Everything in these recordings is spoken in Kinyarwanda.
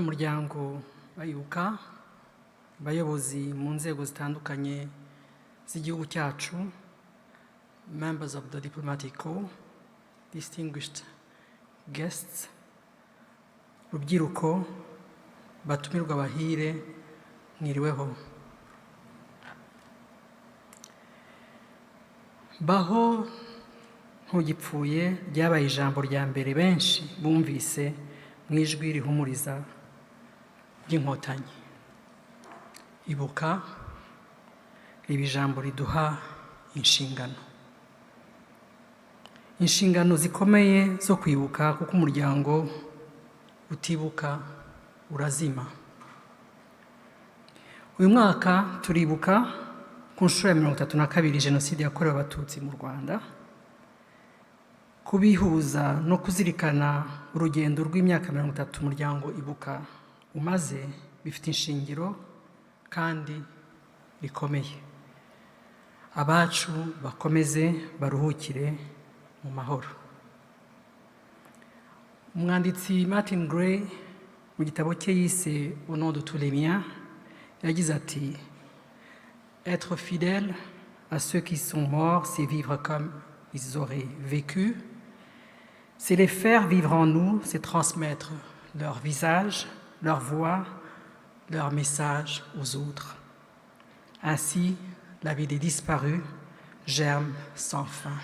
Abanyamuryango ba Ibuka, abayobozi mu nzego zitandukanye z'igihugu cyacu, members of the diplomatic corps, distinguished guests, rubyiruko, batumirwa bahire, mwiriweho. Baho ntugipfuye ryabaye ijambo rya mbere benshi bumvise mu ijwi rihumuriza ry'Inkotanyi. Ibuka riba ijambo riduha inshingano, inshingano zikomeye zo kwibuka, kuko umuryango utibuka urazima. Uyu mwaka turibuka ku nshuro ya 32 Jenoside yakorewe Abatutsi mu Rwanda. Kubihuza no kuzirikana urugendo rw'imyaka 30 umuryango Ibuka umaze bifite ishingiro kandi rikomeye. Abacu bakomeze baruhukire mu mahoro. Umwanditsi Martin Gray, mu gitabo cye yise "Au nom de tous les miens", yagize ati: "Être fidèle à ceux qui sont morts, c'est vivre comme ils auraient vécu, c'est les faire vivre en nous, c'est transmettre leur visage, leur voix, leur message aux autres. Ainsi, la vie des disparus germe sans fin."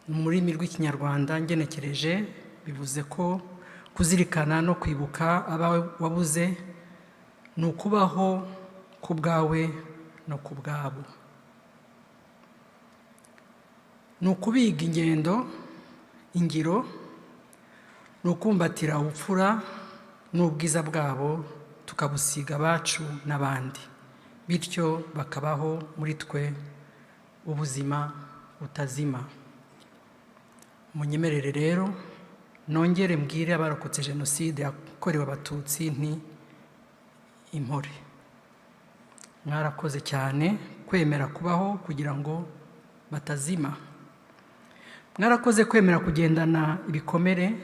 Mu rurimi rw'Ikinyarwanda ngenekereje, bivuze ko kuzirikana no kwibuka abawe wabuze ni ukubaho ku bwawe no ku bwabo, ni ukubiga ingendo ingiro, ni ukumbatira ubupfura n'ubwiza bwabo, tukabusiga abacu n'abandi, bityo bakabaho muri twe ubuzima butazima. Munyemerere rero nongere mbwire abarokotse Jenoside yakorewe Abatutsi nti: impore, mwarakoze cyane kwemera kubaho kugira ngo batazima. Mwarakoze kwemera kugendana ibikomere,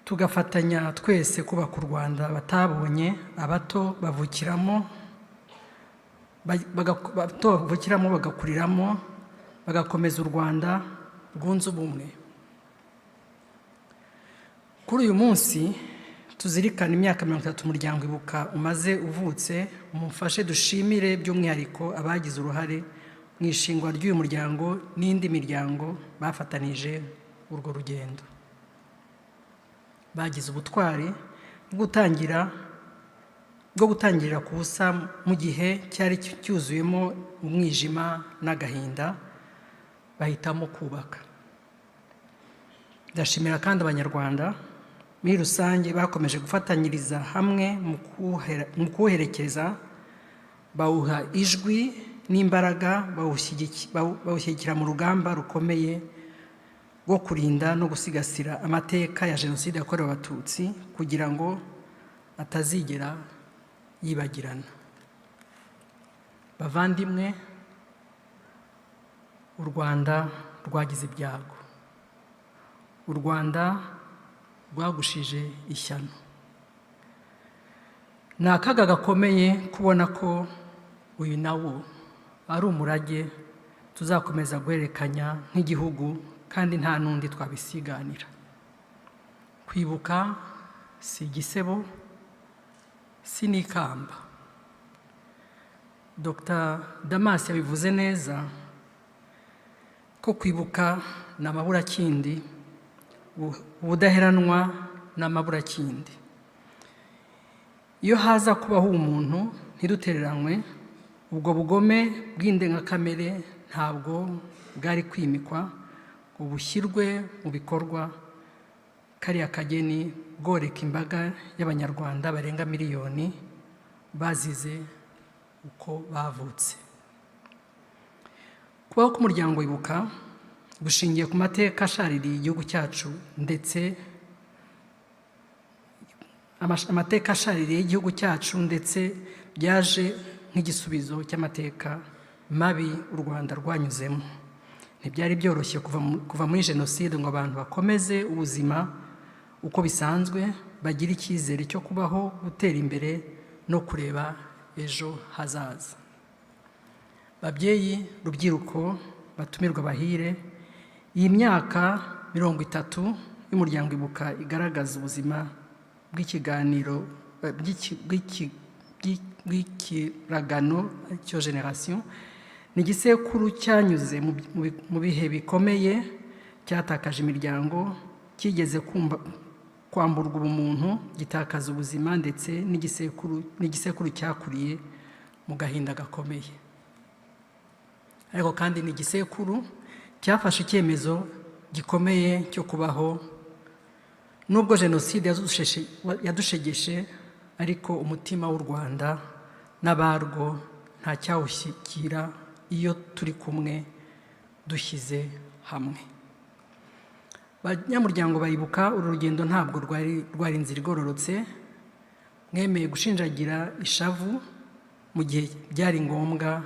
tugafatanya twese kubaka u Rwanda batabonye. Abato bavukiramo bagakuriramo, bagakomeza u Rwanda rwunze ubumwe. Kuri uyu munsi tuzirikana imyaka 30 umuryango Ibuka umaze uvutse, mumfashe dushimire by'umwihariko abagize uruhare mu ishingwa ry'uyu muryango n'indi miryango bafatanije urwo rugendo. Bagize ubutwari bwo gutangirira ku busa mu gihe cyari cyuzuyemo umwijima n'agahinda, bahitamo kubaka. Ndashimira kandi Abanyarwanda muri rusange bakomeje gufatanyiriza hamwe mu kuwuherekeza, bawuha ijwi n'imbaraga, bawushyigikira mu rugamba rukomeye rwo kurinda no gusigasira amateka ya Jenoside yakorewe Abatutsi kugira ngo atazigera yibagirana. Bavandimwe, u Rwanda rwagize ibyago, u Rwanda rwagushije ishyano. Ni akaga gakomeye kubona ko uyu nawo ari umurage tuzakomeza guhererekanya nk'igihugu, kandi nta n'undi twabisiganira. Kwibuka si igisebo, si n'ikamba. Dr Damas yabivuze neza ko kwibuka ni amaburakindi, ubudaheranwa ni amaburakindi. Iyo haza kubaho umuntu ntidutereranywe, ubwo bugome bw'indengakamere ntabwo bwari kwimikwa ngo bushyirwe mu bikorwa kariya kageni, bworeka imbaga y'Abanyarwanda barenga miliyoni bazize uko bavutse. Kubaho k'umuryango Ibuka gushingiye ku mateka ashaririye igihugu cyacu, ndetse amateka ashaririye y'igihugu cyacu, ndetse byaje nk'igisubizo cy'amateka mabi u Rwanda rwanyuzemo. Ntibyari byoroshye kuva muri Jenoside ngo abantu bakomeze ubuzima uko bisanzwe. bagire icyizere cyo kubaho, gutera imbere no kureba ejo hazaza. Babyeyi, rubyiruko, batumirwa bahire, iyi myaka 30 y'umuryango Ibuka igaragaza ubuzima bw'ikiganiro bw'ikiragano, cyo génération. Ni igisekuru cyanyuze mu bihe bikomeye, cyatakaje imiryango, cyigeze kumva kwamburwa ubumuntu, gitakaza ubuzima, ndetse n'igisekuru cyakuriye mu gahinda gakomeye. Ariko kandi ni igisekuru cyafashe icyemezo gikomeye cyo kubaho. Nubwo jenoside yadushegeshe, ariko umutima w'u Rwanda n'abarwo nta cyawushyikira iyo turi kumwe, dushyize hamwe. Banyamuryango ba Ibuka, uru rugendo ntabwo rwari inzira igororotse. Mwemeye gushinjagira ishavu mu gihe byari ngombwa,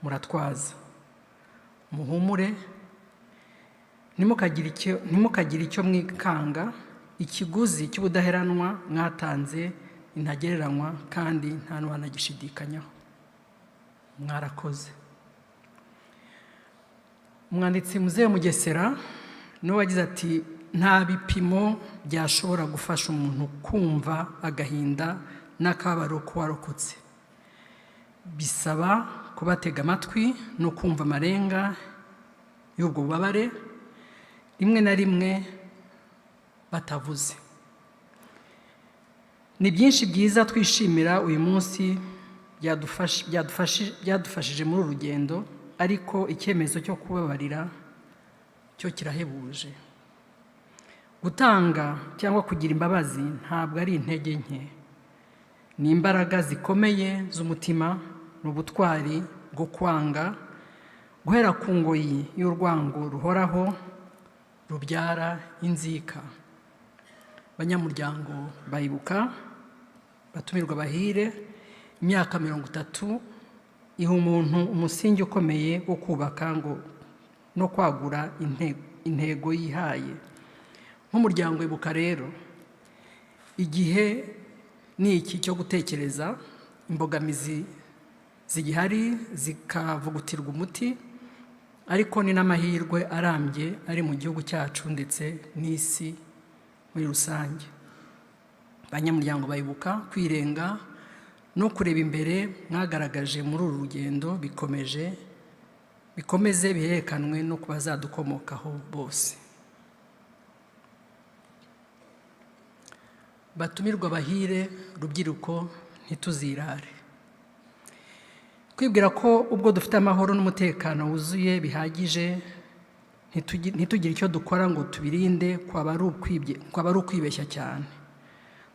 muratwaza. Muhumure, ntimukagire icyo mwikanga. Ikiguzi cy'ubudaheranwa mwatanze ntagereranywa kandi nta n'uwanagishidikanyaho. Mwarakoze. Umwanditsi Muzehe Mugesera niwe wagize ati: "Nta bipimo byashobora gufasha umuntu kumva agahinda n'akababaro k'uwarokotse. Bisaba kubatega amatwi no kumva amarenga y'ubwo bubabare, rimwe na rimwe batavuze." Ni byinshi byiza twishimira uyu munsi byadufashije muri uru rugendo, ariko icyemezo cyo kubabarira cyo kirahebuje. Gutanga cyangwa kugira imbabazi ntabwo ari intege nke, ni imbaraga zikomeye z'umutima, ni ubutwari bwo kwanga guhera ku ngoyi y'urwango ruhoraho rubyara inzika. Banyamuryango ba Ibuka, batumirwa bahire, imyaka 30 iha umuntu umusingi ukomeye wo kubaka ngo no kwagura intego yihaye. Nk'umuryango Ibuka rero, igihe ni iki cyo gutekereza imbogamizi zigihari zikavugutirwa umuti, ariko ni n'amahirwe arambye ari mu gihugu cyacu ndetse n'isi muri rusange. Banyamuryango ba Ibuka, kwirenga no kureba imbere mwagaragaje muri uru rugendo bikomeze biherekanwe no ku bazadukomokaho bose. Batumirwa bahire, rubyiruko, ntituzirare kwibwira ko ubwo dufite amahoro n'umutekano wuzuye bihagije, ntitugire icyo dukora ngo tubirinde, kwaba ari ukwibeshya cyane.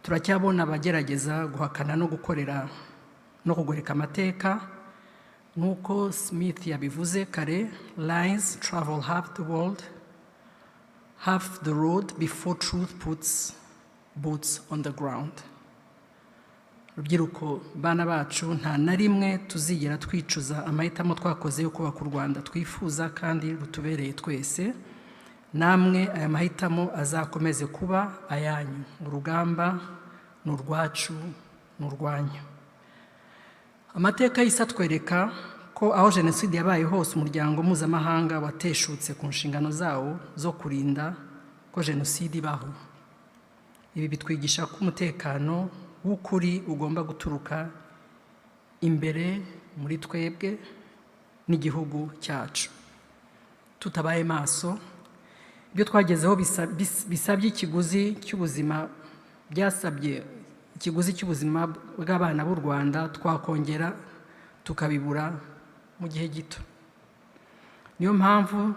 Turacyabona abagerageza guhakana no gukorera no kugoreka amateka. Nk'uko Smith yabivuze kare, "Lies travel half the world, half the road before truth puts boots on the ground." Rubyiruko, bana bacu, nta na rimwe tuzigera twicuza amahitamo twakoze yo kubaka u Rwanda twifuza kandi rutubereye twese. Namwe aya mahitamo azakomeze kuba ayanyu. Urugamba ni urwacu, ni urwanyu. Amateka y'isi atwereka ko aho jenoside yabaye hose, umuryango mpuzamahanga wateshutse ku nshingano zawo zo kurinda ko jenoside ibaho. Ibi bitwigisha ko umutekano w'ukuri ugomba guturuka imbere muri twebwe n'igihugu cyacu. Tutabaye maso, ibyo twagezeho bisabye ikiguzi cy'ubuzima, byasabye ikiguzi cy'ubuzima bw'abana b'u Rwanda, twakongera tukabibura mu gihe gito. Niyo mpamvu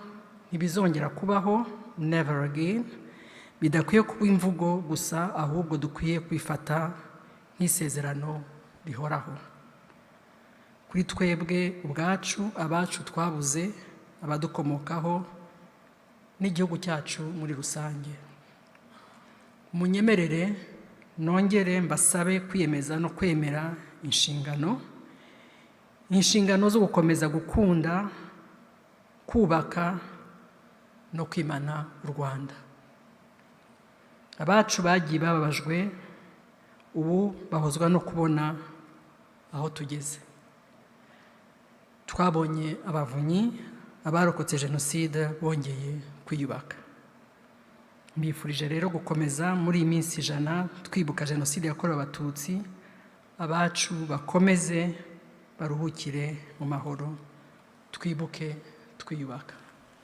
"ntibizongera kubaho", "never again", bidakwiye kuba imvugo gusa, ahubwo dukwiye kwifata nk'isezerano rihoraho kuri twebwe ubwacu, abacu twabuze, abadukomokaho n'igihugu cyacu muri rusange. Munyemerere nongere mbasabe kwiyemeza no kwemera inshingano zo gukomeza gukunda, kubaka no kwimana u Rwanda. Abacu bagiye bababajwe Ubu bahozwa no kubona aho tugeze. Twabonye Abavunyi, abarokotse Jenoside, bongeye kwiyubaka. Mbifurije rero gukomeza muri iyi minsi 100 twibuka Jenoside yakorewe Abatutsi, abacu bakomeze baruhukire mu mahoro. Twibuke twiyubaka.